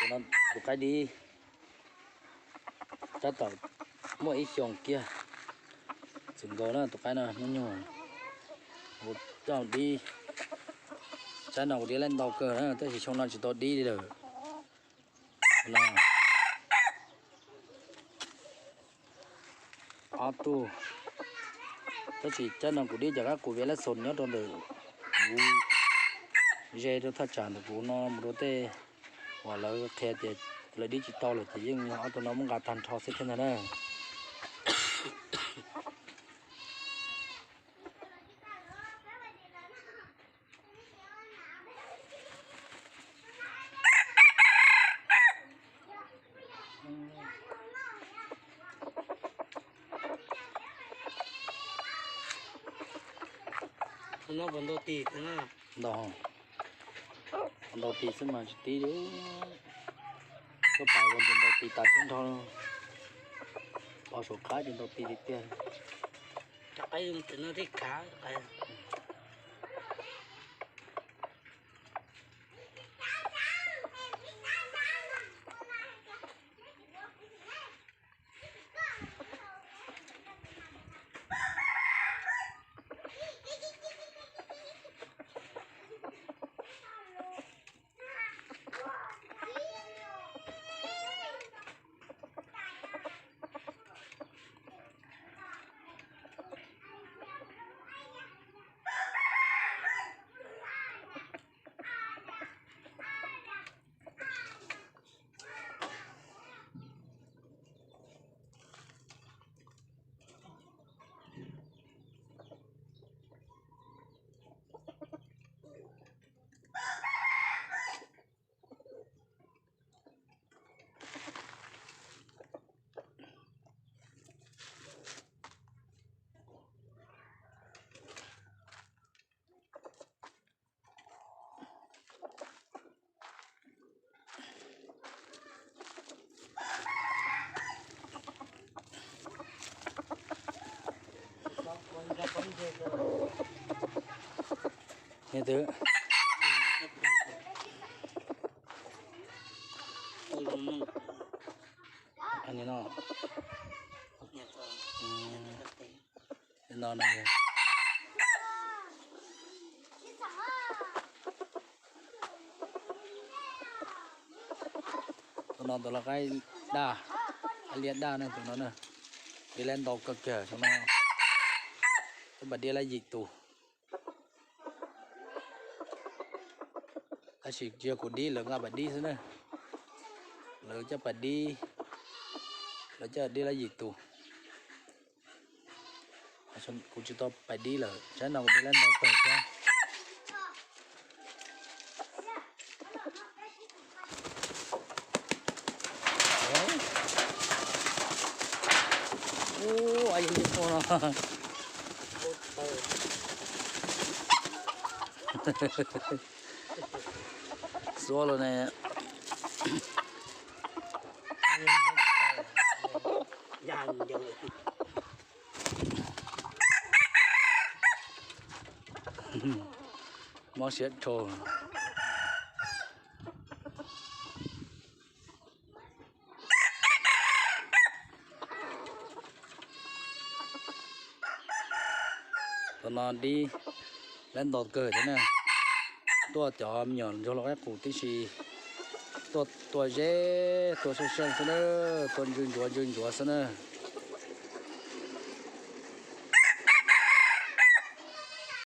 Tus qaib dib tab tom muaj ib xyoos kiag txwm nkaus na, tus qaib no hnub nyoog kuv coj dib. Tsab no kuv dib laib ntau kawg na, tab sis xyoo no tsis tau dib li lawm. Ob tug, tab sis tsab no kuv dib cov qab qus Vias Lab Xos nyob rau ntawm kuv ze rau thaj tsam ntawm kuv no mus rau tej uas lawv qhia tias lawv dib tsis tau lawm ces yeej yog ob tug no muab nqa tag nrho xwb thiab ntag na. Ntau, ntau tis xwb mas tsis tib li. Koj pais ua ces ntau tis tas siab nrho, pos saum qab ces ntau tis li tiag. No, no. Tus no tus lau qaib daj, qaib liab daj na tus no na. Dib laib ntau kawg kiag xyoo no, coj pas dib laib yim tus. Tab sis yog kuv dib lawv nqa pas dib xwb na. Lawv coj pas dib, lawv coj dib laib yim tus. Kuv tsis tau pas dib lawm, tsab no kuv dib laib ntau kawg thiab. Ub, a yus no. Xuab los ne. Mob siab dhau. Tus no dib laib ntau kawg thiab na. Tuaj cov me nyuam ntsuag lau qaib qus tib si, tuaj tua zeb tua sab seej xwb na, tua ntsw ntsuav ntsw ntsuav xwb na.